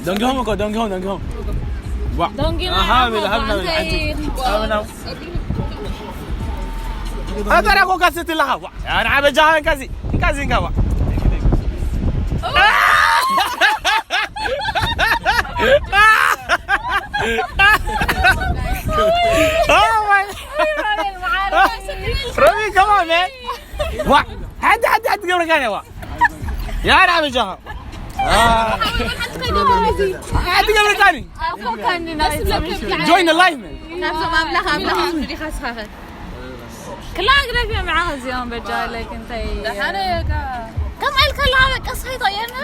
ደንጊሆም እኮ፣ ደንጊሆም፣ ደንጊሆም። ዋ። ደንጊና ኣሃ፣ ኢኻ፣ ሃብና፣ ሃብና፣ እንታይ ሓንቲ፣ ሃብና። ኣታ ደኣ ኮካ ስትለኻ፣ ዋ። ኣነ ዓበጃ ካዚ፣ ካዚ እንካ፣ ዋ። Oh my. ሮቢ፣ come on, man. ዋ፣ ሓንቲ፣ ሓንቲ፣ ሓንቲ ገብረካ ነዋ። ያ ዳ በጃኻ። ሓንቲ ገብረካኒ። Join the live, man. ካብዞም ኣምላኽ፣ ኣምላኽ ዝብሉ ዲኻ ስኻኸ? ክላ ግደፍ እዮም፣ ንዓኻ እዚኦም በጃ፣ like፣ እንታይ? ደሓነ እያ፣ ከ-፣ ከምኣ ኢልካ ኣለኻ፣ በቃ፣ ስኻ ይጠየና።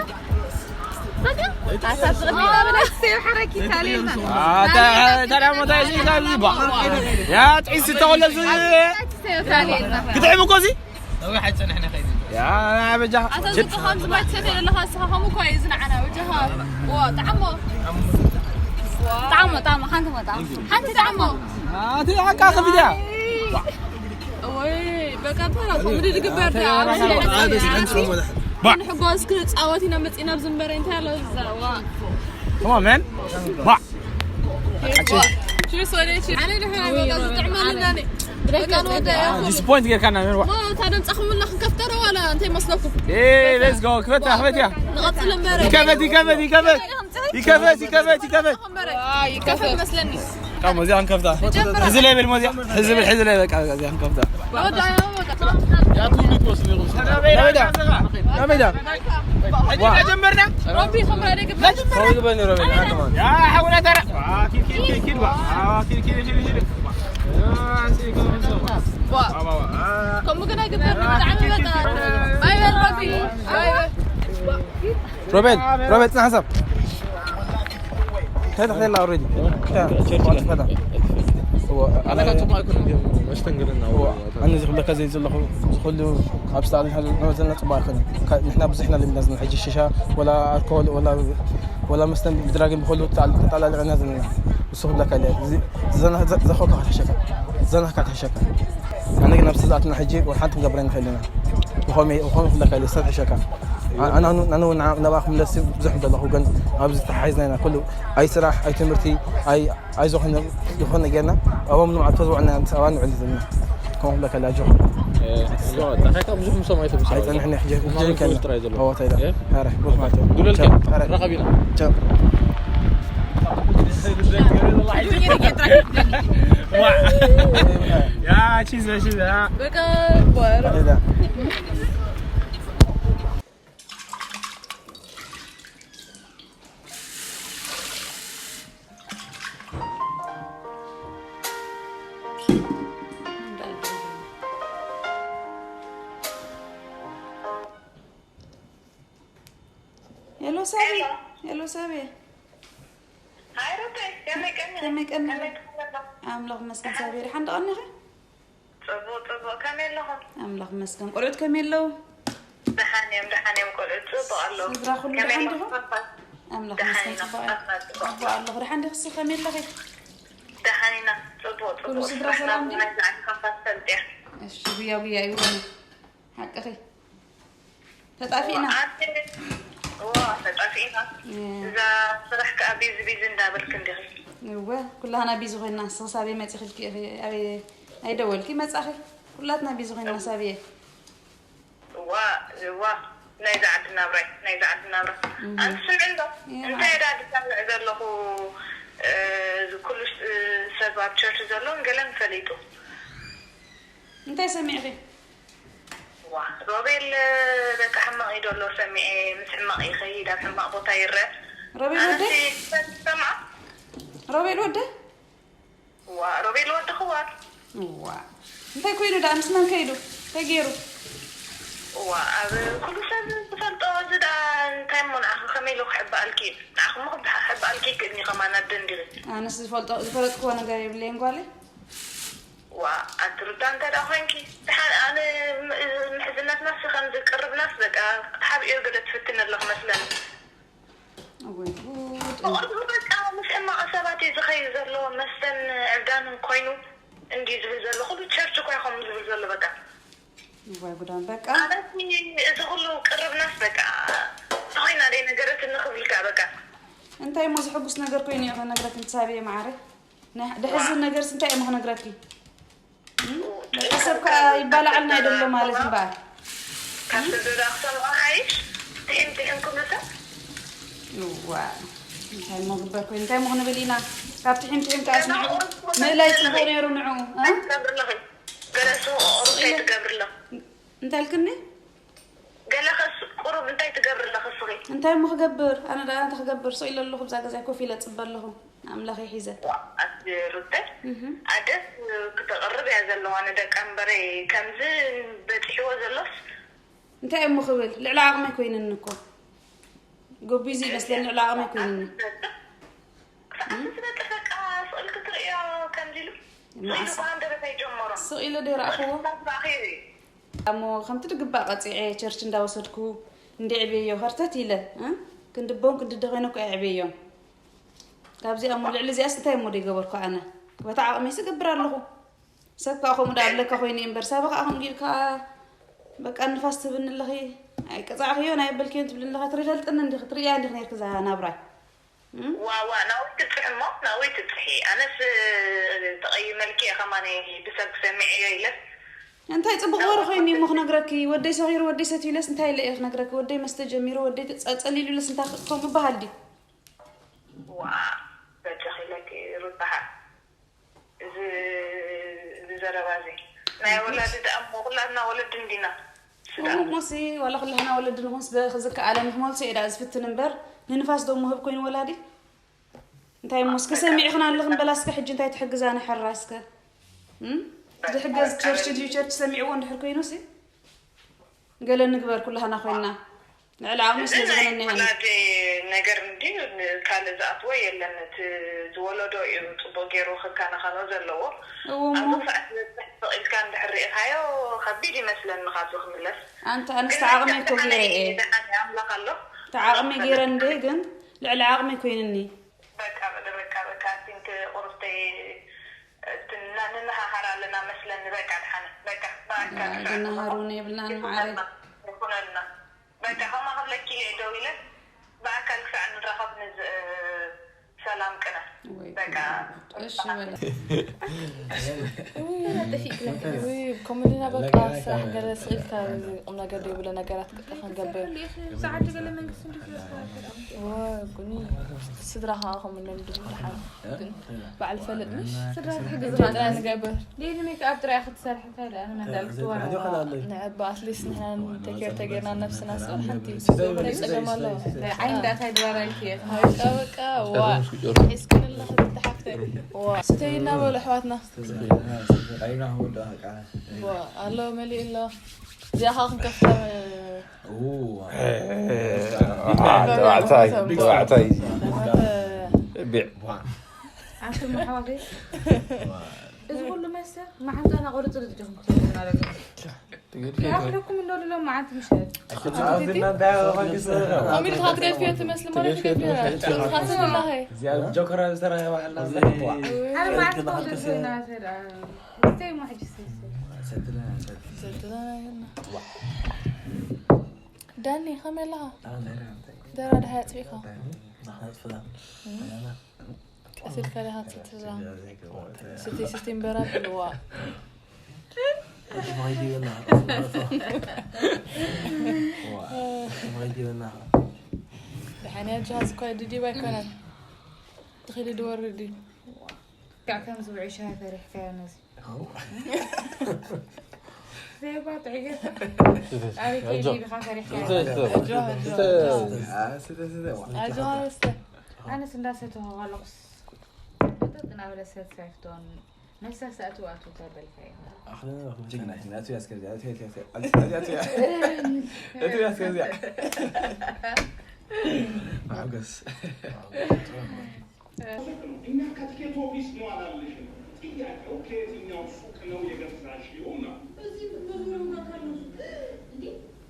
በቃ። ኣታ ዝቕድሚና በላ፣ ሰይ ሓረኪ ካሌና። ኣታ፣ ታዲያ ሞታ እዚ ካብ ዝባ። ያ፣ ጥዒስ ዝተወለሱ። ሰይ ካሌና። ክትዕም እኮ እዚ? ነዊሕ ኣይጸንሕን እየ ከይዱ። ያ፣ በጃኻ። ኣታ ሽት። ዝብኻ ከምዚ ማይ ትሰትዮ ዘለኻ፣ ንስኻ ከምኡ እኮ እዩ ዝንዓና፣ በጃኻ። ዋ፣ ጣዕሞ። ዋ። ጣዕሞ፣ ጣዕሞ፣ ሓንቲ ሞ ጣዕሞ። ሓንቲ ጣዕሞ። ኣቲ፣ ሓቃ ከፊት እያ። ወይ፣ በቃ፣ ተራ፣ ከምኡ ድግበር ድያ። ባ። ንሕጎስ ክንጻወት ኢና መጺና፣ ኣብዚ እምበር እንታይ ኣሎ እዛ፣ ዋ። Come on, man. ባ። Cheers፣ ወደ cheers። ኣነ ደሓን እየ፣ በቃ፣ ዝጥዕመልና እኔ። በቃ፣ ንወደ እያ። Disappoint ጌርካና፣ man. ዋ። ሞ፣ እታ ደምጻኹምና ክንከፍተሮ ዋላ እንታይ መስለኩም? ኤ፣ let's go። ክፈት፣ ክፈት እያ። ንቐጽል እምበር። ይከፈት፣ ይከፈት፣ ይከፈት። ይከፈት፣ ይከፈት፣ ይከፈት። እምበር። ዋ፣ ይከፈት መስለኒ። ካብ መዚያ ክንከፍታ። ንጀምር። ሕዚ ላይ በል መዚያ። ሕዚ በል፣ ሕዚ ላይ በቃ፣ እዚኣ ክንከፍታ። ንወደ እያ፣ በቃ። ናበይ ዳ? ናበይ ዳ? ዋ። ጀመርና። ሮቢ፣ ከምራ ደግ ሰው ይግበን ሮቢ፣ ና፣ come on። ያ፣ ሓውና ተራ። ዋ፣ ኪድ፣ ኪድ፣ ኪድ፣ ኪድ፣ ዋ። ዋ፣ ኪድ፣ ኪድ፣ ኪድ፣ ኪድ። ዋ፣ ኣንሲ፣ come on፣ come on። ዋ። ዋ፣ ዋ፣ ዋ። ከምኡ ግን ኣይግበርን፣ ብጣዕሚ በቃ። ባይ በል ሮቢ፣ ባይ በል። ሮቤል፣ ሮቤል፣ ጽናሕ፣ ሓሳብ። ከይዳ፣ ከይዳ፣ already። ከይዳ፣ ከይዳ። እዎ፣ ኣነ ኣነ ከኣ ጽቡቕ ኣይኮነን፣ ግን መስተንግርና እዎ፣ እዎ። ኣነ እዚ ክብለካ ዘይ ዘለኹ፣ እዚ ኩሉ ኣብ ስታል ንሕና ዘለና ጽቡቕ ኣይኮነን። ከ-፣ ንሕና ብዙሕና ለሚድና ዘለና ሕጂ ሽሻ፣ ወላ ኣልኮሆል፣ ወላ፣ ወላ መስተን ብድራግን ብኹሉ ተጣል-፣ ተጣላሊዕና ዘለና። እሱ ክብለካ ኢለ። እዚ ዘና-፣ ዘ-፣ ዘኸውካ ክትሕሸካ። ዘናካ ክትሕሸካ። ኣነ ግን ኣብ ስዛኣትና ሕጂ ወላ ሓንቲ ክንገብረ ንኽእል ኢና። ብኸመይ፣ ብኸመይ ክብለካ ኢለ፣ ሰብ ሕሸካ። ኣ-፣ ኣነ፣ ኣነ፣ ኣነ እውን ንዓ-፣ ናባኹም ለሲ ብዙሕ ዘለኹ፣ ግን ኣብዚ ተሓሒዝና ኢና። ኩሉ ኣይ ስራሕ፣ ኣይ ትምህርቲ፣ ኣይ፣ ኣይ ዝኾነ፣ ዝኾነ ጌርና፣ ኣብኦም ንብዓት ተዝውዕልና ምስ ኣባል ንውዕል ዘለና። ከምኡ ክብለካ ኢለ፣ ኣጆኹም። እ፣ እዚዋ፣ ዳሓይካ ብዙሕ ምሶም ኣይተምስራሉ። ኣይጸንሕን እየ፣ ሕጂ፣ ሕጂ እኮ ጥራይ ዘሎ። እዎ፣ እንታይ ኢለ? እ? ኣረ፣ ብሩኽ መዓልቲ። ቻው። ኣረ። ርኸብ ኢና። ቻው። ያ፣ ቺዝ፣ ቺዝ፣ ያ። በቃ፣ ጓሮ። እንታይ ኢለ? ሄሎ ሳቢ፣ ሄሎ። ሄሎ ሳቢ። ሃይ ሩተይ፣ ከመይ ቀኒኺ? ከመይ ቀኒኺ? ከመይ ቀኒኺ? ኣምላኽ ይመስገን ሳቢ፣ ደሓን ዶ ቀኒኺ? ጽቡቕ፣ ጽቡቕ። ከመይ ኣለኹም? ኣምላኽ ይመስገን። ቆልዑት ከመይ ኣለዉ? ደሓን እዮም፣ ደሓን እዮም ቆልዑት፣ ጽቡቕ ኣለዉ። ስድራ ኩሉ ከመይ ደሓን ኣለኹም ዲኹም? ፋፋ? ኣምላኽ ደሓን ይመስገን ኢና፣ ጽቡቕ እዮም። ፋፋ ጽቡቕ ጽቡቕ ኣለኹ። ደሓን ዲኽሲ ከመይ ኣለኺ? ደሓን ኢና፣ ጽቡቕ፣ ኩሉ ጽቡቕ። ስድራ ስራሕ ሰላም ናብ ድዩ? ናይ ዛዕባ ፋፋ ትፈልጥያ። እሺ፣ ጉያ ጉያ ይሁን። ሓቅኺ። ተጣፊእና። እዋ፣ ኣንተ፣ እዋ፣ ተጣፊእና። እየ። እዛ ስራሕ ከኣ ቢዚ ቢዚ እንዳበልክ እንዲኺ። እወ፣ ኩላህና ቢዚ ኮይና፣ ንስኺ ሳበይ መጺኽልኪ ኢኺ፣ ኣበይ ኣይደወልኪ መጻኺ። ኩላትና ቢዚ ኮይና እው። ሳብየ። እዋ፣ እዋ፣ ናይዛ ዓዲ ናብራ፣ ናይዛ ዓዲ ናብራ። እህ። ኣንቲ ስምዒ እንዶ፣ እየ፣ እንታይ እየ ደኣ ዝሰምዕ ዘለኹ፣ እ፣ ኩሉ ስ-፣ ሰብ ኣብ ቸርች ዘሎን ገለን ፈሊጡ። እንታይ ሰሚዕኺ? ዋ፣ ሮቤል በቃ ሕማቕ እዩ ደሎ ሰሚዐ፣ ምስ ሕማቕ ይኸይድ፣ ኣብ ሕማቕ ቦታ ይረአ። ሮቤል ኣነሲ ወደይ? ሰምዖ። ሮቤል ወደይ? ዋ፣ ሮቤል ወዲ ክዋር። ዋ፣ እንታይ ኮይኑ ደኣ? ምስ መን ከይዱ? እንታይ ገይሩ? ዋ፣ ኣብ ኩሉ ሰብ ዝፈልጦ እዚ ደኣ እንታይ እሞ ንዓኺ ከመይ ኢሉ ክሕብኣልኪ እዩ? ንዓኺ እሞ ክሕብኣልኪ ይክእልኒ ከማን ኣደ እንዲኺ። ኣነስ ዝፈልጦ፣ ዝፈለጥክዎ ነገር የብለይን ጓለይ። ዋ፣ ኣንቲ ሩታ እንታይ ደኣ ኮይንኪ? ደሓን ኣነ ም-፣ ምሕዝነትናስ ከም ዝቅርብናስ በቃ ክትሓብእዮ ገለ ትፍትን ኣለኺ መስለኒ። እወይ ጉድ። ብቕድሚ በቃ ምስ ሕማቕ ሰባት እዩ ዝኸይድ ዘሎ፣ መስተን ዕብዳንን ኮይኑ እንድዩ ዝብል ዘሎ። ኩሉ ቸርች እኮ እዩ ከምኡ ዝብል ዘሎ በቃ። እወይ ጉዳን በቃ። ኣነሲ እዚ ኩሉ ቅርብናስ በቃ ተኾይና ደይ ነገረት እንክብልካ በቃ። እንታይ እሞ ዝሕጉስ ነገር ኮይኑ እዩ ክነግረኪ? እንተሳብየ መዓረ፣ ናይ ደሕዝን ነገርስ እንታይ እሞ ክነግረኪ? እም? በቃ ሰብ ከዓ ይባላዓልና እዩ ደሎ ማለት እምበኣር። ካብ ሰብ ዘዳ ክሰምዖ ሓይሽ ትሒም ትሒም ክምልሰ። እዋ፣ እንታይ እሞ ግበር ኮይኑ እንታይ እሞ ክንብል ኢና? ካብ ትሒም ትሒም ከኣስ ንዑ ምእላይ ፅቡቅ ነይሩ። ንዑ እ? ትገብርለኺ ገለ ስቕ ቁሩብ እንታይ ትገብርለኺ? እንታይ ኢልክኒ? ገለ ከስ ቁሩብ እንታይ ትገብርለኺ ስኺ? እንታይ እሞ ክገብር? ኣነ ደኣ እንታይ ክገብር? ስቕ ኢለ ኣለኹ፣ ብዛ ገዛይ ኮፍ ኢለ ጽበ ኣለኹ። ኣምላኸይ ሒዘ። ኣቲ ሩተ እህ ኣደስ ክተቕርብ እያ ዘለዋ ንደቃ እምበረይ፣ ከምዚ በጺሕዎ ዘሎስ እንታይ እሞ ክብል? ልዕሊ ዓቕመይ ኮይንኒ እኮ። ጎቢዙ ይመስለኒ፣ ልዕሊ ዓቕመይ ኮይንኒ። ክሳዕ ዝነጥፍ በቃ ስቕ ኢልኪ ትርእዮ ከምዚ ኢሉ። ስቕ ኢሉ መዓስ? እኳ ሃንደበት ኣይጀመሮን። ስቕ ኢለ ዶ ይረኣኽዎ? ስራሕ ረኺቡ እዩ። እሞ ከምቲ ድግባእ ቀጺዐ ቸርች እንዳወሰድኩ እንዲዕብየዮ ከርተት ኢለ እ? ክንድቦን ክንድደ ኮይነ እኮ የዕብየዮም። ካብዚኣ እሞ ልዕሊ እዚኣስ እንታይ እሞ ደይገበርኩ ኣነ? በታ ዓቕመይስ እገብር ኣለኹ። ሰብ ከዓ ከምኡ ዳ ኣብለካ ኮይነ እምበር ሳባ ከዓ ከምኡ ኢልካ በቃ ንፋስ ትብኒ ኣለኺ። ኣይቀጻዕኽዮን ኣየበልክዮን ትብልኒ ኣለኻ። ትሪፈልጥኒ እንዲኺ ትርእያ እንዲኺ ነርኪ እዛ ናብራይ። እም? ዋ ዋ ናዊ ትብፅሒ እሞ ናዊ ትብፅሒ ኣነስ ተቐይመልኪ እየ ከማኒ ብሰብ ክሰሚዐዮ ኢለስ እንታይ ጽቡቕ ወረ ኮይኑ እሞ ክነግረኪ? ወደይ ሰኺሩ ወደይ ሰትዩ ኢለስ እንታይ ኢለ እየ ክነግረኪ? ወደይ መስተ ጀሚሩ ወደይ ጸ- ጸሊሉ ኢለስ እንታይ ከምኡ በሃል ድዩ? ዋ በጃኺ ኢለኪ ሩታሓ እዚ እዚ ዘረባ እዚ ናይ ወላዲ ደኣ እሞ ኩላትና ወለዲ እንዲና እሞ እሞሲ ዋላ ኩላህና ወለዲ ንኹንስ ብዝከኣለ ንክመልሶ እየ ደኣ ዝፍትን እምበር ንንፋስ ዶ ምህብ ኮይኑ ወላዲ እንታይ እሞ እስከ ሰሚዕኽና ኣለኽን በላ እስከ ሕጂ እንታይ ትሕግዛና ሕራይ እስከ እም? ዝሕገዝ ቸርች ድዩ ቸርች ሰሚዕዎ እንድሕር ኮይኑሲ ገለ ንግበር ኩላህና ኮይንና ልዕሊ ዓቕሚ እዚ ስለ ናይ ዝኾነኒ ኢና ወላዲ ነገር እንዲ ካልእ ዝኣትዎ የለን እቲ ዝወለዶ እዩ ፅቡቅ ገይሩ ክከናኸኖ ዘለዎ እዎ እሞ ኣብዚ ሰዓት ዝበፅሕ ስቕ ኢልካ እንድሕር ርኢኻዮ ከቢድ ይመስለኒ ካብዚ ክምለስ ኣንተ ኣንስተ ዓቕሚ እኮ ገይረ እየ ደሓን ኣምላኽ ኣሎ እቲ ዓቕሚ ገይረ እንደ ግን ልዕሊ ዓቕሚ ኮይንኒ በቃ በቃ በቃ ቲንክ ቁርፍተይ ንነሃሃር ኣለና መስለኒ በቃ ድሓነ በቃ ብኣካል ክሳዕ ንሃሃር እውን የብልናን ማዓረይ ይኹነልና በቃ ከምኣ ክብለኪ ኢለ ደው ኢለ ብኣካል ክሳዕ ንራኸብ ንዝ ሰላም ቅነ ወይ በቃ ጉድ። እሺ በለ ውይ፣ ኮሜዲና በቃ ስራሕ ገለ ስኢልካ ቁም ነገር ደይብለ ነገራት ክንገብር ስድራ ከዓ ከምኡ ኢሎም ድብል ደሓን ግን በዓል ፈልጥ ምሽ ስድራ ትሕግዝ ጥራይ ንገብር ዴሊ ሜክ ኣፕ ጥራይ ክትሰርሒ እንታይ ደኣ ንመንዳል ክትወራ ንዕባ ኣትሊስት ንሕና ቴኬር ተጌርና ነብስና ስቕ ሓንቲ እንታይ ጸገም ኣለዎ ዓይኒ ዳእታይ ድራራ ኢልክየ በቃ በቃ ዋ ሒዝክን ኣለኺ ብልቲ ሓፍተይ ዋ ስተይ እናበሉ ኣሕዋትና ዋ ኣሎ መሊኡ ኣሎ እዚኣ ከዓ ክንከፍታ ተባዕታይ ተባዕታይ ቢዕ ኣንቱም ኣሕዋተይ እዚ ኩሉ መስተ መዓንጣና ቆርጽ ርጽ ዲኹም ክትብሉና ደገ ይኣኽለኩም እንዶ ልሎም መዓልቲ ምሸት ኮሚል ክትገድፍዮ ትመስሊ ማለት ትገድፍዮ ትገድፍዮ ጆከራ ዝተረኸበ ሓላ ሓደ መዓልቲ ክወደድ ኮይና ተዳ ስተይ ማሕጂ ስተይ ስተይ ሰድለና ሰድለና ዳኒ ከመይ ኣለኻ? ደራ ድሃይ ኣፅቢኻ? ቀሲልካ ዲኻ ትስቲ ስቲ እምበራ ብልዋ። ድሓንያ ጅሃዝ እኳ ድዲብ ኣይኮነን። ትኽሊ ድወርድ እዩ። ካዕ ከም ዝውዒ ሻሂ ፈሪሕካዮ ነዚ። ዘይባ ጥዕየ። ኣበይ ከይዲ ኢኻ ፈሪሕካዮ? ኣጆኻ፣ ኣጆኻ። ኣጆኻ፣ ኣጆኻ። ኣነስ እንዳሰተኹ ከለኹስ፣ ጥጥ እናበለ ሰብ ሳይፍቶን ነፍሳ ሰኣቱ ኣቱ ተበልካዮ። ኣኽለ፣ ኣኽለ፣ ጅግና፣ ጅግና። ኣቱ ያስከዚያ፣ ኣቱ ያስከዚያ። ኣቱ ያስከዚያ። ማዕገስ። እኛ ከትኬት ኦፊስ ነው አላልሽም። ጥያቄው ከየትኛው ሱቅ ነው የገዛሽው ነው። እዚህ በዙሪያው ጋር ካለው ሱቅ። እንዴ?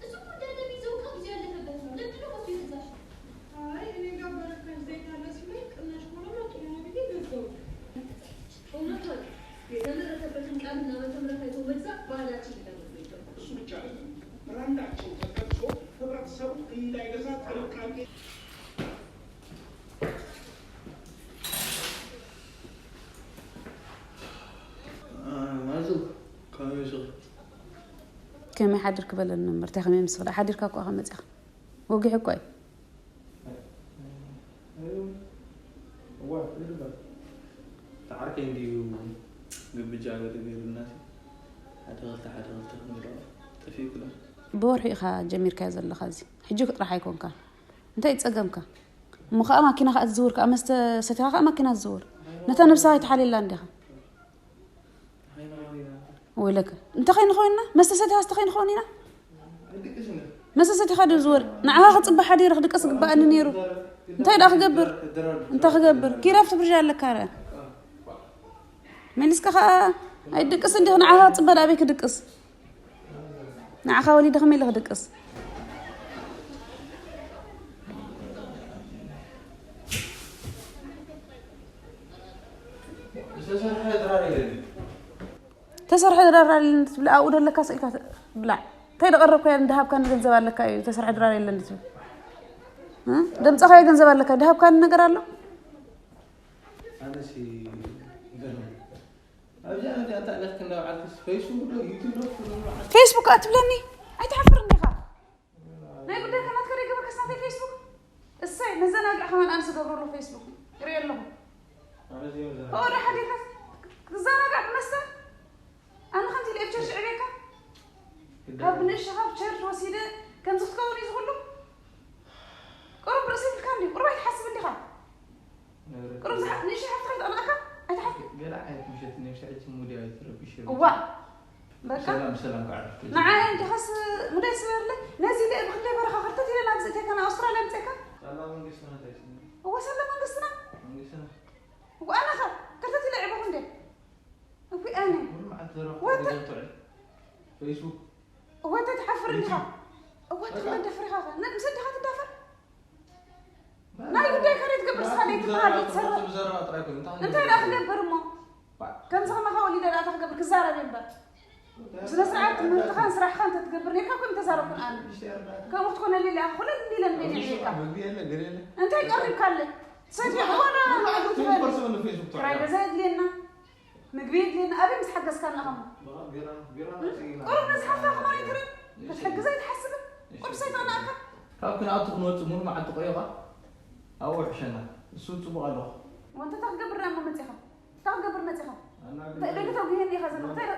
እሱ እኮ እንዳለ ቢዘው እኮ ጊዜው ያለፈበት ነው። ለምንድን ነው ከሱ የገዛሽው? አይ፣ እኔ ጋር በርካሽ ዘይት አለ ሲሉኝ ቅናሽ ከሆነማ ጥሩ ነው ብዬ ገዛሁት። እውነቷን የተመረተበትን ቀንና ዓመተ ምህረት አይቶ መግዛት ባህላችን ሊለወጥ ነው ይገባል። እሱ ብቻ አይደለም፣ ብራንዳቸው ተጠቅሶ ህብረተሰቡ እንዳይገዛ ጥንቃቄ ከመይ ሓድር ክበለኒ እምበር እንታይ ከመይ ምስ ክዳ ሓዲርካ እኮ ከመፅኻ ወጊሕ እኮ እዩ። ተዓርከይ እንዲዩ ግብጃ ገለ ገይሩና ሓደ ክልተ ሓደ ክልተ ክንብሎ ጠፊእኩና። ብወርሒ ኢኻ ጀሚርካዮ ዘለኻ እዚ ሕጂ ጥራሕ ኣይኮንካ። እንታይ ጸገምካ? እሞ ከዓ ማኪና ከዓ ትዝውር ከዓ መስተ ሰቲኻ ከዓ ማኪና ትዝውር። ነታ ነብስኻ ኣይትሓልየላ እንዲኻ። ወይለከ እንተ ኸይንኸውንና መስተ ሰቲኻ ስተ ኸይንኸውን ኢና። መስተ ሰቲኻ ዶ ዝወር ንዓኻ ክፅበ ሓዲረ ክድቀስ ግባኣኒ ነይሩ። እንታይ ደኣ ክገብር? እንታይ ክገብር? ኪራፍ ትብርዣ ኣለካ ረ መሊስካ ከዓ ኣይድቅስ እንዲኽ ንዓኻ ክፅበ ዳበይ ክድቅስ? ንዓኻ ወሊደ ከመይ ኢለ ክድቅስ? ዝተሰርሐ ድራር የለን። ተሰርሐ ድራር ኣለን ትብል ኣብኡ ደለካ ስኢልካ ብላዕ። እንታይ ደቀረብካዮ እንዳሃብካኒ ገንዘብ ኣለካ እዩ ተሰርሐ ድራር የለን ትብል። እ? ደምፀኻዮ ገንዘብ ኣለካ ድሃብካኒ ነገር ኣሎ? ኣነሲ ይገርም። ኣብዚኣ ነዚኣ እንታይ ዕለት ክንዳ በዓልክስ ፌስቡክ ዶ ዩቱብ ዶ ክትብሉ በዓል ፌስቡክ ኣትብለኒ ኣይትሓፍርን ዲኻ? ናይ ጉዳይካ ናትካ ዶ ይገበርካስ ናተይ ፌስቡክ? እሰይ መዘናግዒ ከማን ኣነስ እገብሮ ኣለኹ ፌስቡክ ይርኢ ኣለኹ። ኣነስ እዮም ዘና ኦ ዶ ሓዲርካ ትዘናጋዕ ብመስተ ኣነ ከምዚ ኢለ ኣብ ቸርች ዕቤካ ካብ ንእሽኻ ኣብ ቸርች ወሲደ ከምዚ ክትከውን እዩ ዝኽሉ? ቁሩብ ርእሲ ይብልካ እንዲ ቁሩብ ኣይትሓስብ እንዲኻ? ቁሩብ ዝሓ ንእሽቶ ሓፍትኻ ይጠቕመካ ኣይትሓስብ? ገለ ዓይነት ምሸት ነብሲ ሕጂ ሙዲ ኣይትረብሽ እዋ በቃ ሰላም ሰላም ከዓርፍ ንዓይ እንዲኻስ ሙዳይ ስበርለ ነዚ ኢለ ብክንደይ በረኻ ክርተት ኢለ ናብ ዝእቴካ ናብ ኣውስትራልያ ምፅእካ ሳላ መንግስትና እንታይ ስኒ እወ ሰለ መንግስትና መንግስትና እወ ኣነኸ ክርተት ኢለ ዕበኹ እንደ እኩ ኣነ ሙሉ መዓት ዘረባ ወተ- ገንዘብ ትውዕል ፌስቡክ እወ እንተ ትሓፍር እንዲኻ እወ ትኽመን ደፍር ኢኻ ኸ ንስድኻ ትዳፈር ናይ ጉዳይ ከሬት ገብር ስኻ ለይትበሃል ይትሰርሕ ዘረባ ጥራይ ኮይኑ እንታይ እንታይ ደኣ ክገብር እሞ ከምዚ ከማኻ ወሊደ ደኣ እንታይ ክገብር ክዛረብ እየ እምበር ስነ ስርዓት ትምህርትኻን ስራሕኻን እንተትገብር ነርካ ኮን ተዛረብኩን ኣነ ከምኡ ክትኮነሊ ኢለ ኩለን ኢለን በይነ ዕቤካ ምግቢ የለ ገለ የለ እንታይ ቀሪብካለይ ሰትዮ ዋላ ትበል ፐርሰንት ፌስቡክ ክራይ ገዛ የድልየና ምግቢ የድልየና ኣበይ ምስ ሓገዝካና ከሞ ቁሩብ ነዚ ሓፍታ ከማን ኣይትርኢ ክትሕግዛ ኣይትሓስብን ቁርሲ ኣይተቕናእካ ካብ ክንኣቱ ክንወፅእ ሙሉ መዓልቲ ቆይኻ ኣብኡ ሕሸና እሱ ፅቡቅ ኣለኹ ወንተ እንታይ ክገብር ደኣ እሞ መፂኻ እንታይ ክገብር መፂኻ ደቂ ተጉየኒ ኢኻ ዘለኹ እንታይ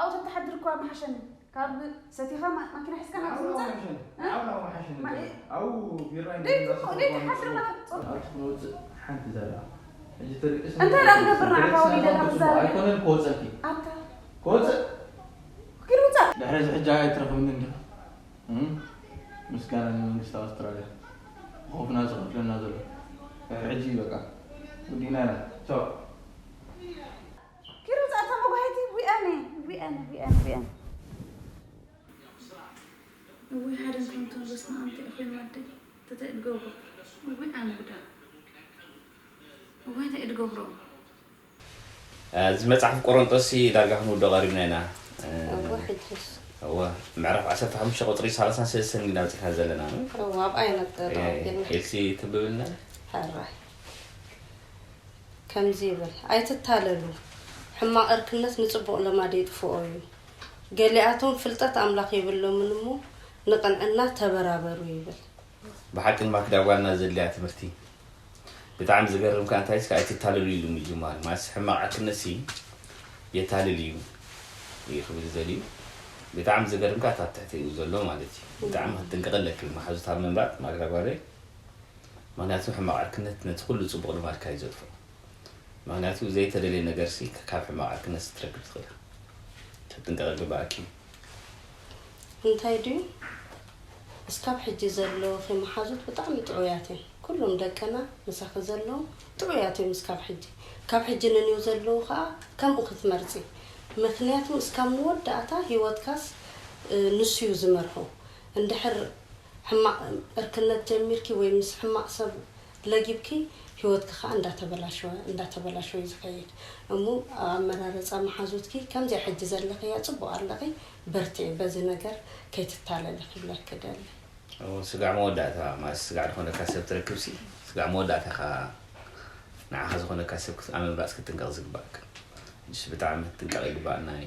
ኣብኡ ተትሓድር እኳ ምሓሸኒ ካብ ሰቲኻ ማ- ማኪና ሒዝካ ናብ ዝምፃእ ኣብኡ ምሓሸኒ ማ- ኣብኡ ቢራ ደይ ትሞ- ደይ ትሓድር ነበርት ፀ- ኣብቲ ክንወፅእ ሓንቲ ዘላ ሕጂ ተደቂስ እንታይ ደኣ ክገብር ንዓኻ ወሊደ ካብ ዝዛረብ ኣይኮነን ክወፀልኪ ኣታ ክወፅእ ኪድ ውፃእ ድሕሪ እዚ ሕጂ ኣይትረኽብኒ እንዲኻ እም? ምስጋና ንመንግስቲ ኣውስትራልያ ብኾፍና ዝኸፍለና ዘሎ ድሕሪ ሕጂ በቃ ወዲእና ኢና ቻው ኪድ ውፃእ እታ መጓሂቲ ዊኣነ ዊኣነ ዊኣነ ዊኣነ እውይ ሓደ እንኳን ትብል በስመ ኣብ እንታይ ኮይኑ ኣደይ ተታይ ትገብሮ እውይ ኣነ ጉዳ እውይ እንታይ ትገብሮ እዚ መፅሓፍ ቆሮንጦስ ሲ ዳርጋ ክንውዶ ቀሪብና ኢና እወ ሕጅስ እወ ምዕራፍ ዓሰርተ ሓሙሽተ ቁፅሪ ሰላሳን ሰለስተን ኢና በፂሕና ዘለና እወ ኣብኣ ይነጥረ ተቐቢልና ኤልሲ ትብብልና ሕራይ ከምዚ ይብል ኣይትታለሉ ሕማቕ እርክነት ንፅቡቕ ልማድ የጥፍኦ እዩ ገሊኣቶም ፍልጠት ኣምላኽ የብሎምን እሞ ንቕንዕና ተበራበሩ ይብል ብሓቂ ንማክዳ ጓልና ዘድልያ ትምህርቲ ብጣዕሚ ዝገርም ከኣ እንታይ እስከ ኣይትታለሉ ኢሉ ምጅማር ማለትስ ሕማቕ ዕርክነትሲ የታልል እዩ እዩ ክብል ዝደልዩ ብጣዕሚ ዝገርም ከኣ ኣብ ትሕቲ እዩ ዘሎ ማለት እዩ ብጣዕሚ ክትጥንቀቕ ኣለኪ መሓዙት ኣብ ምምራጥ ማክዳ ጓለይ ምኽንያቱ ሕማቕ ዕርክነት ነቲ ኩሉ ጽቡቕ ልማድካ እዩ ዘጥፍኦ ምኽንያቱ ዘይተደልየ ነገርሲ ካብ ሕማቕ ዕርክነትሲ ትረክብ ትኽእል ክትጥንቀቒ ግባኣኪ እዩ እንታይ ድዩ እስካብ ሕጂ ዘለውኺ መሓዙት ብጣዕሚ ጥዑያት እዮም ኩሎም ደቅና ምሳኺ ዘለዉ ጥዑያት እዮም እስካብ ሕጂ ካብ ሕጂ ንንዮ ዘለዉ ከዓ ከምኡ ክትመርፂ ምክንያቱ እስካብ መወዳእታ ሂወትካስ ንሱ እዩ ዝመርሖ እንድሕር ሕማቕ እርክነት ጀሚርኪ ወይ ምስ ሕማቕ ሰብ ለጊብኪ ሂወትኪ ከዓ እንዳተበላሸወ እንዳተበላሸወ እዩ ዝኸይድ እሞ ኣብ ኣመራረፃ መሓዙትኪ ከምዚኣ ሕጂ ዘለኽያ ፅቡቕ ኣለኺ በርትዒ በዚ ነገር ከይትታለሊ ክብለኪ ደሊ ስጋዕ መወዳእታ ማለት ስጋዕ ዝኾነካ ሰብ ትረክብሲ ስጋዕ መወዳእታ ኢኻ ንዓኻ ዝኾነካ ሰብ ኣብ ምምራፅ ክትጥንቀቕ ዝግባእካ ብጣዕሚ ክትጥንቀቕ ይግባእና እዩ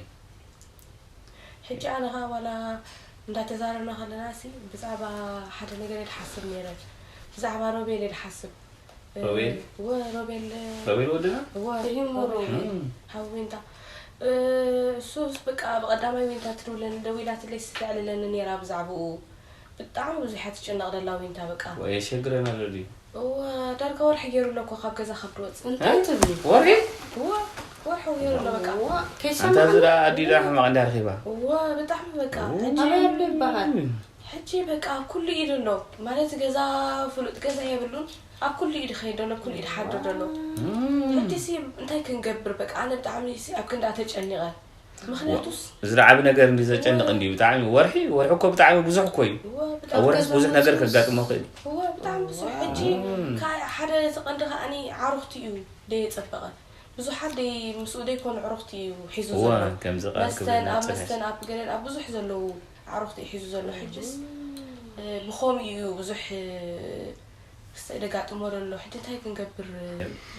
ሕጂ ኣነ ኸዓ ዋላ እንዳተዛረብና ከለና ሲ ብዛዕባ ሓደ ነገር እየ ድሓስብ ነይረ። ብዛዕባ ሮቤል እየ ድሓስብ። ሮቤል? እወ፣ ሮቤል። ሮቤል ወድና? እወ፣ ሮቤል። ሓዊ ዊንታ። እሱስ በቃ ብቐዳማይ ዊንታ ትድውለኒ ደዊላትለይ ስተዕልለኒ ነይራ ብዛዕባኡ። ብጣዕሚ ብዙሕ እያ ትጭነቕ ደላ ዊንታ በቃ። ወይ የሸግረን ኣሎ ድዩ? እወ፣ ዳርጋ ወርሒ ገይሩ ኣሎ እኮ ካብ ገዛ ካብ ድወፅእ። እንታይ ትብሊ? ወርሒ? እወ፣ ወርሒ ገይሩ ኣሎ በቃ። እዋ፣ ከይሰማዕና? ኣንታ ዝዳ ኣዲዳ ሕማቕ እንዳ ረኺባ። እወ፣ ብጣዕሚ በቃ። ሕጂ ኣበይ ኣሎ ይበሃል? ሕጂ በቃ ኣብ ኩሉ ኢድ ኣሎ ማለት ገዛ ፍሉጥ ገዛ የብሉን። ኣብ ኩሉ ኢድ ኸይድ ኣሎ፣ ኣብ ኩሉ ኢድ ሓድር ዘሎ። ሕጂ ሲ እንታይ ክንገብር በቃ ኣነ ብጣዕሚ ሲ ኣብ ክንዳ ተጨኒቐ። ምኽንያቱስ እዚ ደዓቢ ነገር እንዲ ዘጨንቕ እንዲ ብጣዕሚ ወርሒ ወርሒ እኮ ብጣዕሚ ብዙሕ እኮ እዩ። እወ፣ ኣብ ብጣዕሚ ወርሒ ብዙሕ ነገር ከጋጥመኹ እዩ። እወ ብጣዕሚ ብዙሕ ሕጂ እም። ካብ ሓደ እቲ ቀንዲ ከዓኒ ዓሩኽቲ እዩ ደየጸበቐ። ብዙሓት ደይ ምስኡ ደይኮኑ ዕሩኽቲ እዩ ሒዙ እወ ዘሎ። ከምዚ ቃል መስተን ክብለና ኣብ ጽንሕ። መስተን ኣብ ገለን ኣብ ብዙሕ ዘለዉ ዓሩኽቲ እዩ ሒዙ ዘሎ። ሕጅስ እ፣ ብኸምኡ እዩ ብዙሕ እ፣ ክስታይ ደጋጥሞ ዘሎ። ሕጂ እንታይ ክንገብር?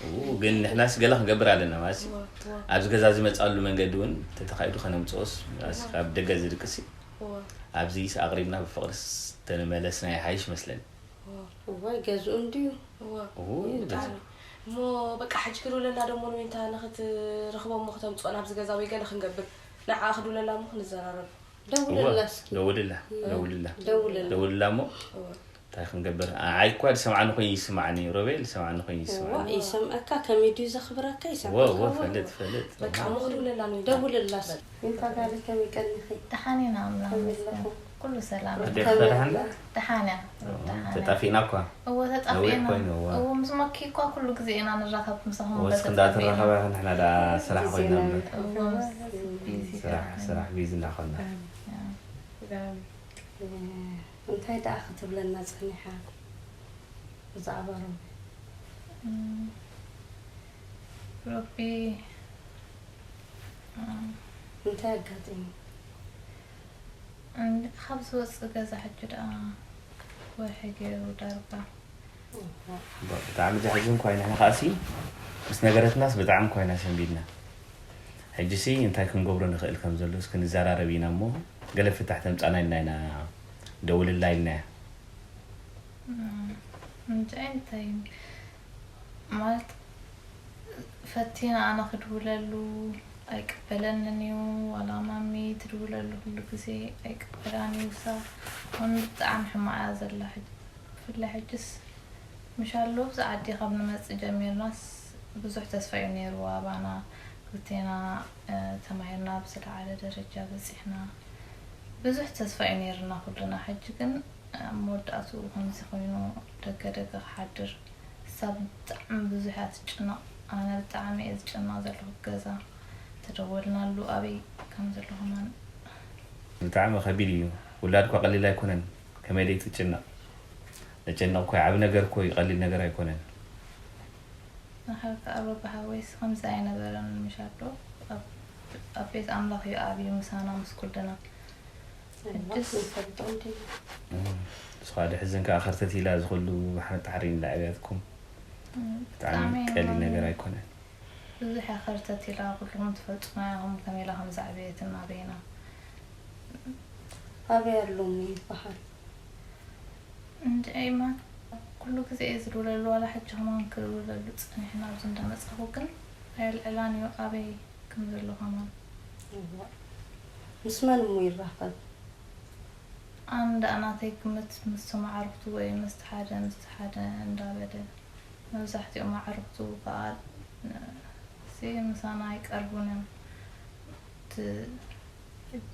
እው፣ ግን ንሕናስ ገለ ክንገብር ኣለና ማለት እዩ። እወ፣ እወ፣ ኣብዚ ገዛ ዝመፅኣሉ መንገዲ እውን ተተኻኢዱ ከነምፅኦስ ኣስ- እወ፣ ካብ ደገ ዝድቅስ እዩ። እወ፣ ኣብዚስ ኣቕሪብና ብፍቕርስ ተመለስና ይሓይሽ መስለኒ። እወ፣ እወ፣ ገዝኡ እንድዩ። እወ፣ እው፣ ብጣዕሚ። እሞ በቃ ሕጂ ክድውለላ ደሞ ንዊንታ ንኽትረኽቦ እሞ ክተምፅኦ ናብዚ ገዛ ወይ ገለ ክንገብር ንዓኣ ክድውለላ እሞ ክንዘራረብ። ደውልላ እስኪ። ደውልላ፣ ደውልላ፣ ደውልላ። ደውልላ እሞ እወ። እንታይ ክንገብር? ኣይ እኳ ዝሰምዓኒ ኮይኑ ይስማዓኒ፣ ሮቤል ዝሰምዓኒ ኮይኑ ይስማዓኒ። እዋ፣ ይሰምዐካ፣ ከመይ ድዩ ዘኽብረካ፣ ይሰምዐካ። እወ፣ እወ፣ እወ። ፈልጥ፣ ፈልጥ። በቃ እሞ ክድውለላ ንዊንታ። ደውልላ እስኪ። ዊንታ ጋሪ ከመይ ቀኒኺ? ደሓን ኢና ኣምላኽ ከመይ ይመስገን። ኣለኹም? ኩሉ ሰላም። ኣዴኺ ከ ደሓን ድያ? ደሓን እያ። ደሓን እያ። ተጣፊእና እኳ። እወ ነዊሕ ተጣፊእና። ኮይኑ፣ እወ። እወ ምስ መኪ እኳ ኩሉ ግዜ ኢና ንራኸብ ምሳኹም እወ እስኪ በተጣፊእና። እንዳተራኸባ ንሕና ደኣ ስራሕ ኮይና እምበር። እወ ምስ ቢዚ ስራሕ፣ ኮይና። ስራሕ ቢዚ እንዳኾና። ያ። እንታይ ደኣ ክትብለና ጸኒሓ ብዛዕባ ሮቤል? እም፣ ሮቢ፣ እም፣ እንታይ ኣጋጢሙ? እንድ- ካብ ዝወፅእ ገዛ ሕጂ ደኣ ወርሒ ገይሩ ዳርጋ። ብጣዕሚ ዘሕዝን ኳይ ንሕና ከኣሲ ምስ ነገረትናስ ብጣዕሚ ኳይና ሰንቢድና። ሕጂሲ እንታይ ክንገብሮ ንኽእል ከም ዘሎስ ክንዘራረብ ኢና እሞ ገለ ፍታሕ ተምፃና ኢልና ኢና ደውልላ ኢልናያ። እንጃ እንታይ ማለት ፈቲነ ኣነ ክድውለሉ ኣይቅበለንን እዩ። ዋላ ማሚ ትድውለሉ ኩሉ ግዜ ኣይቅበላን እዩ። እሳ እውን ብጣዕሚ ሕማቕ እያ ዘላ ሕጂ፣ ብፍላይ ሕጅስ ምሻሎ ኣብዚ ዓዲ ካብ ንመጽእ ጀሚርናስ ብዙሕ ተስፋ እዩ ነይርዋ ኣባና። ክልቴና ተማሂርና ኣብ ዝለዓለ ደረጃ በጺሕና ብዙሕ ተስፋ እዩ ነይርና ኩልና። ሕጂ ግን ኣብ መወዳእትኡ ከምዚ ኮይኑ ደገ ደገ ክሓድር እሳ ብጣዕሚ ብዙሕ እያ ትጭነቕ። ኣነ ብጣዕሚ እየ ዝጭነቕ ዘለኹ ገዛ ተደወልናሉ ኣበይ ከም ዘሎ ከማን። ብጣዕሚ ከቢድ እዩ። ውላድ እኳ ቀሊል ኣይኮነን። ከመይ ደይ ትጭነቕ? ነጨነቕ እኳ ዓቢ ነገር እኮ እዩ፣ ቀሊል ነገር ኣይኮነን። ንሓርካ ኣበባ ሓወይስ ከምዚ ኣይነበረን ምሻዶ ኣብ ቤት ኣምላኽ እዩ ኣብዩ ምሳና ምስ ኩልና። እምበር ክንፈልጦ እንዲና። እሱ ከዓ ድሕዝን ከዓ ከርተት ኢላ ዝኽሉ ባሕሪ ጣሕሪ ኢላ ኣብያትኩም። ብጣዕሚ ቀሊል ነገር ኣይኮነን። ብዙሕ እያ ከርተት ኢላ፣ ኩልኹም ትፈልጡና ኢኹም ከመይ ኢላ ከም ዘዕበየትና ኣበይና። ኣበይ ኣሎሙ ይበሃል? እንድዒ ማት ኩሉ ግዜ እየ ዝድውለሉ፣ ዋላ ሕጂ ከማን ክድውለሉ ጸኒሕና ኣብዚ እንዳመጻኹ ግን ኣየልዕላን እዩ ኣበይ ከም ዘሎ ከማን። እዋእ። ምስ መን እሞ ይራኸብ? ኣነ ደኣ ናተይ ግምት ምስቶም ኣዕሩኽቱ ወይ ምስቲ ሓደ ምስቲ ሓደ እንዳበለ፣ መብዛሕትኦም ኣዕሩኽቱ ከኣ ሲ ምሳና ኣይቀርቡን እዮም። እቲ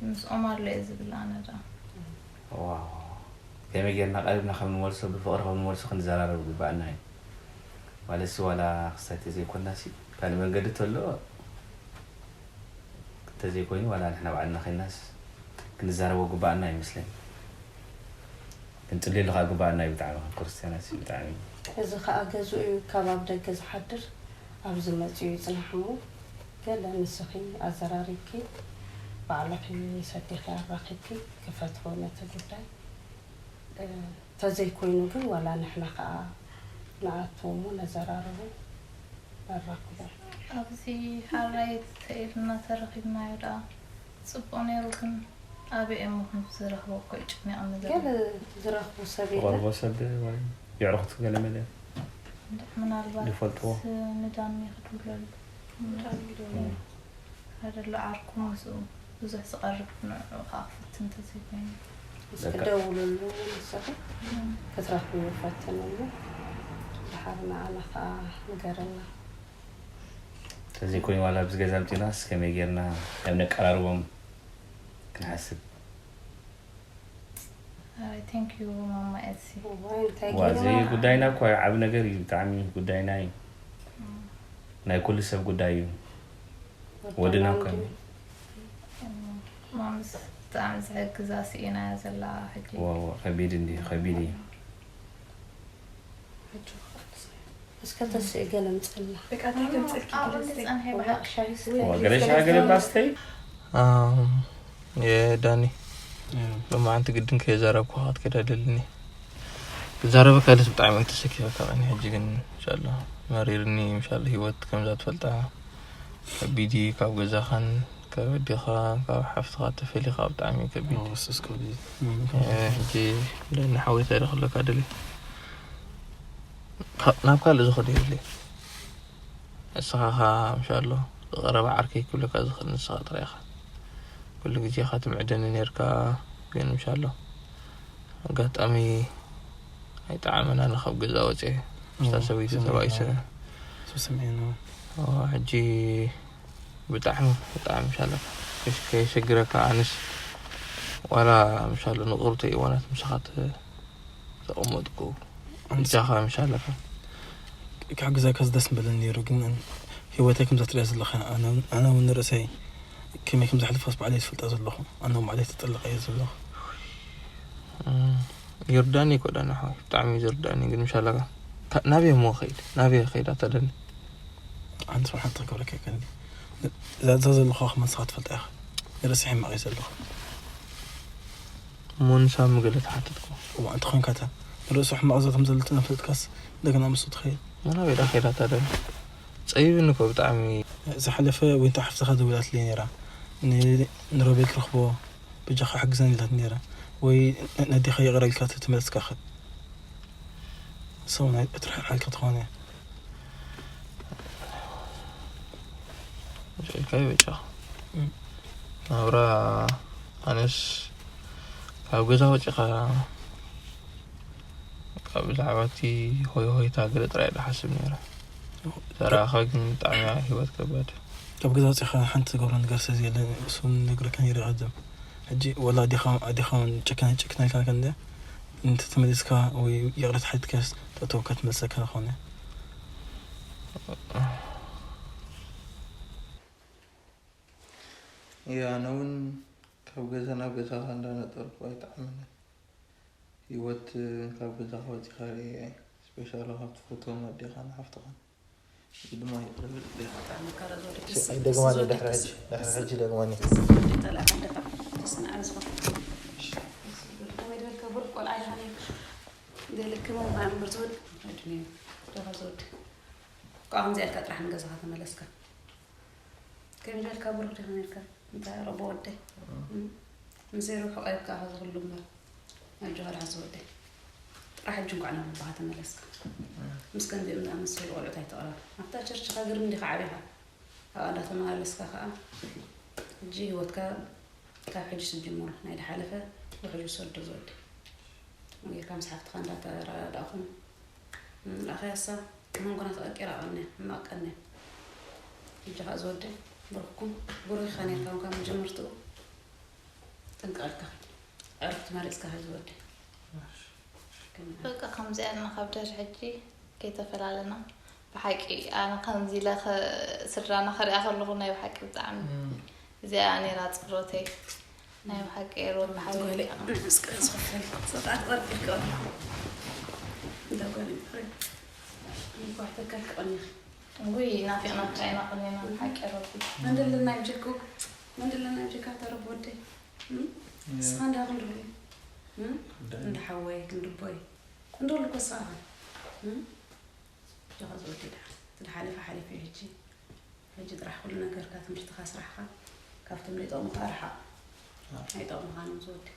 ምስኦም ኣሎ እየ ዝብል ኣነ ደኣ። ዋው ከመይ ጌርና ቀሪብና ከም ንመልሶ ብፍቕሪ ከም ንመልሶ ክንዘራረብ ይግበኣና እዩ። ማለት ሲ ዋላ ክስታይ ተዘይኮንና ሲ ካልእ መንገዲ ተሎ ተዘይኮይኑ ዋላ ንሕና ባዕልና ኮይንናስ ክንዛረቦ ግባኣና ይመስለኒ። ክንጽልየሉ ከኣ ግባኣና እዩ ብጣዕሚ ከም ክርስትያናት እዩ ብጣዕሚ። እዚ ከኣ ገዝኡ እዩ ካብ ኣብ ደገ ዝሓድር ኣብዚ መጺኡ ይጽናሕ እሞ ገለ ንስኺ ኣዘራሪብኪ ባዕልኺ ምስ ኣዴኺ ኣራኺብኪ ክፈትዎ ነቲ ጉዳይ። ተዘይኮይኑ ግን ዋላ ንሕና ከኣ ንኣቱ እሞ ነዘራርቦ ነራኽቦ። ኣብዚ ሓራይ ተኢልና ተረኺብናዮ ደኣ ጽቡቕ ነይሩ ግን ኣበይ እዮም ምኹም ዝረኽቦ እኮ ይጭነቕ ነገር ገለ ዝረኽቡ ሰብ የለ። ዝቐርቦ ሰብ ወይ የዕርኽቱ ገለ መለ ምናልባት ዝፈልጥዎ። ንዳኒ ክድውለሉ ኣደሎ ዓርኩ ምስኡ ብዙሕ ዝቐርብ ንዕኡ ከዓ ክፍትን ተዘይኮይኑ እስኪ ደውለሉ ንስኺ ክትረኽብዎ ፈትንሉ። ድሓር ንዓና ከዓ ንገረና። ተዘይኮይኑ ዋላ ኣብዚ ገዛ ምፂናስ ከመይ ጌርና ከም ነቀራርቦም ክንሓስብ። ኣይ thank you ማማ ኤልሲ እዋይ እንታይ ዋ እዚ ጌርና ጉዳይና እኮ ዓብ ነገር እዩ ብጣዕሚ ጉዳይና እዩ። ናይ ኩሉ ሰብ ጉዳይ እዩ። ወድና እኮ እዩ። ማምስ ብጣዕሚ ዝሕግዛ ስኢናያ ዘላ ሕጂ ዋ ዋ ከቢድ እንዲ ከቢድ እዩ። እስከ ተስእ ገለ ምፅላ ኣብኡ ዝፀንሐ ይበሃል ሻሂ ዋ ገለ ሻሂ ገለ ባስተይ ኣም፣ የዳኒ ሎማዓንቲ ግድን ከየዛረብኩ ክትከዳ ደልኒ። ክዛረበካ ደስ ብጣዕሚ ተሰኪፈካ ቀኒ ሕጂ ግን እንሻላ መሪርኒ እንሻላ ህይወት ከምዛ ትፈልጣ ከቢድ እዩ። ካብ ገዛኻን ካብ ኣዴኻ ካብ ሓፍትኻ ተፈሊኻ ብጣዕሚ እዩ ከቢድ። መወሰስ ከቢድ እ፣ ሕጂ ዳኒ ሓወይ እንታይ ዶ ክብለካ ደልየ ካብ- ናብ ካልእ ዝኸዶ የብለይ። ንስኻ ኻ ምሻሎ ዝቐረበ ዓርከይ ክብለካ ዝኽእል ንስኻ ጥራይ ኢኻ። ኩሉ ግዜ ኢኻ ትምዕደኒ ኔርካ ግን ምሻሎ ኣጋጣሚ ኣይጠዓመን ኣነ ካብ ገዛ ወፅየ ምስታ ሰበይቲ ተባኢሰ ሰብ ሰሚዕና ኦ፣ ሕጂ ብጣዕሚ ብጣዕሚ ምሻሎ ከሽ- ከየሸግረካ ኣነስ ዋላ ምሻሎ ንቕሩብተይ እዋናት ምሳኻ ተ- ተቐመጥኩ ብጃኻ ምሻለካ ክሕግዘካ ደስ ምበለኒ ነይሩ ግን ህይወተይ ከምዛ ትሪኣ ዘለኻ ኣነ እውን ንርእሰይ ከመይ ከም ዘሕልፋስ ባዕለይ ዝፈልጣ ዘለኹ ኣነ እውን ባዕለይ ተጠለቐ እየ ዘለኹ እም፣ ይርዳኒ እኮ ዳኒ ሓወይ ብጣዕሚ እዩ ዝርዳኒ ግን ምሻለካ ካ- ናበይ እሞ ከይድ ናበይ ከይድ ኣታ ዳኒ ኣንተ ስራሕ ትገብረካ ከኒ እዛ እዛ ዘለኹ ከማን ስኻ ትፈልጣ ኢኻ ንርእሰይ ሕማቕ እዩ ዘለኹ እሞ ንሳሚ ገለ ተሓተትኩ እዋ እንተ ኾንካ እታ ንርእሱ ሕማቕ ዘተም ዘለቲ ነፈልጥካስ እንደገና ምስኡ ትኸይድ ናበይ ዳ ከይድ ኣታ ዳኒ ጸይብኒ እኮ ብጣዕሚ ዝሓለፈ ዊንታ ሓፍትኻ ደዊላትለይ ነይራ ንሮቤል ትረኽቦ በጃኻ ሓግዘን ኢላት ነይራ ወይ ነዲኻ ይቕረ ኢልካ ተመለስካ ኸድ ሰው ናይ እትርሕር ሓልካ ትኾነ ኢልካዮ በጃኻ ናብራ ኣነስ ካብ ገዛ ወፂኻ ካብ ብዛዕባ እቲ ሆይ ሆይታ ገለ ጥራይ ዶ ሓስብ ነይረ ዘረኣኻ ግን ብጣዕሚ ህይወት ከባድ ካብ ገዛ ወፂኻ ሓንቲ ትገብሮ ነገር ስለ ዘየለ እሱም ነግረካ ነይረ ቀደም ሕጂ ወላ ኣዴኻ ኣዴኻ ጨካን ጨክና ኢልካ ከንደ እንተ ተመሊስካ ወይ ይቕረት ሓትከስ ተእተወካ ትመልሰካ ዝኾነ እያ ኣነ እውን ካብ ገዛ ናብ ገዛኻ እንዳነጠርኩ ኣይጠዓመንን ህይወት ካብ ገዛኻ ወፂኻ ርእየ ስፔሻሊ ካብ ትፈትዎም ኣዴኻን ሓፍትኻን እዚ ድማ ይቕረ በል ኣዴኻ መከራ ዝወደድ ኣይደግማኒ ድሕሪ ሕጂ ድሕሪ ሕጂ ደግማኒ ተስንዓ ዝኸ ከመይ ዝበልካ ብሩክ ቆልዓ ኢኻ ነይርካ ዘይልክም ማእምር ዝወድ ረድኒ ደኻ ዝወድ ከዓ ከምዚኣ ኢልካ ጥራሕ ንገዛኻ ተመለስካ ከመይ ዝበልካ ብሩክ ዲኻ ነይርካ እንታይ ረቦ ወደይ ምስይ ርሑቕ ኣይብካ እዚ ኩሉ እምበር ኣጆኻ ደሓን ዝወደይ ጥራሕ ሕጂ እንኳዕ ናብ ኣቦኻ ተመለስካ ምስ ከምዚኦም ዝኣመሰሉ ቆልዑት ኣይትቕረብ ኣብታ ቸርችኻ ግርም ዲኻ ዓቢኻ ኣብኣ እንዳተመላለስካ ከዓ ሕጂ ህይወትካ ካብ ሕጂ ስጅምሮ ናይ ድሓለፈ ውሕጅ ውሰዶ ዝወደይ ጌርካ ምስ ሓፍትኻ እንዳተረዳእኹም ኣኸያሳ መንጎና ተቐቂራ ቀንያ ሕማቕ ቀንያ ሕጂ ከዓ ዝወደይ ብሩኽኩም ብሩኽ ኢኻ ነርካ ካብ መጀመርትኡ ጥንቅቕ ኢልካ ዕረፍቲ መሪፅካ ካብ ዝወደይ በቃ ከምዚኣ ኣለና ካብ ድሕሪ ሕጂ ከይተፈላለና ብሓቂ ኣነ ከምዚ ኢለ ከ- ስድራና ከሪኣ ከለኹ ናይ ብሓቂ ብጣዕሚ እዚኣ ነራ ፅሮተይ ናይ ብሓቂ ሮቢ ሓወይ ዝኸፈል ሰጣት ወርቂ ከወላ እንዳ ጓል እንኳዕ ተካል ክቐኒኺ ውይ ናፊቕናካ ኢና ቅኒና ብሓቂ ሮቢ መንደለና ይብጀኩ መንደለና ይብጀካ ተረብ ወደይ ንስኻ እንዳ ክንድኹ እንዳ ሓወይ ክንድቦይ ክንድኹ ልኮ ስኻ ጆኻ ዝወዲ ድሓ ዝሓለፈ ሓሊፉ ሕጂ ሕጂ ጥራሕ ኩሉ ነገርካ ትምህርትኻ ስራሕኻ ካብቶም ዘይጠቕሙካ ርሓቕ ኣይጠቕሙኻን እዮም ዝወዲ።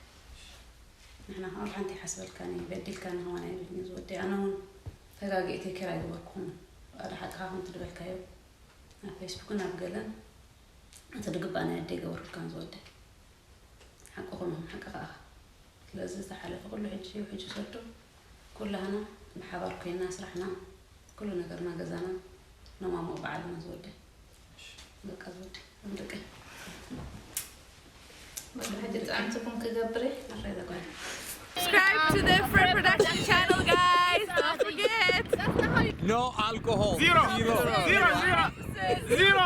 ንሕና ከዓ ሓንቲ ይሓስበልካኒ በዲልካኒ ከማን ኣይብልን እዩ ዝወዲ። ኣነ እውን ተጋጊእቲ ኬር ኣይገበርኩኹም። ኣደ ሓቅኻ ከም ትድበልካዮ ኣብ ፌስቡክን ኣብ ገለን እቲ ድግባእ ናይ ኣደ ይገበርኩልካን ዝወዲ። ሓቅኹም ሓቂ ከዓ ስለዚ ዝተሓለፈ ኩሉ ሕጂ እዩ ሕጂ ሰዱ ኩላህና ብሓባር ኮይና ስራሕና ኩሉ ነገርና ገዛና ነማሞ በዓልና ዝወዲ በቃ ዝወዲ ደቂ በቃ ሕጂ ጣዕምትኩም ክገብር እየ ኣፍረይ ዘጓል Subscribe to the Fred Production channel, guys. Don't forget. No alcohol. Zero. Zero. Zero. Zero. Zero.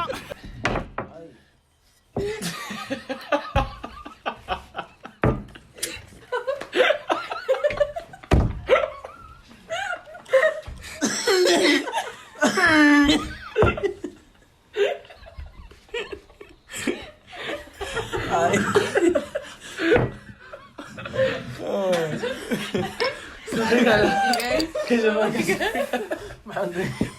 Maxaa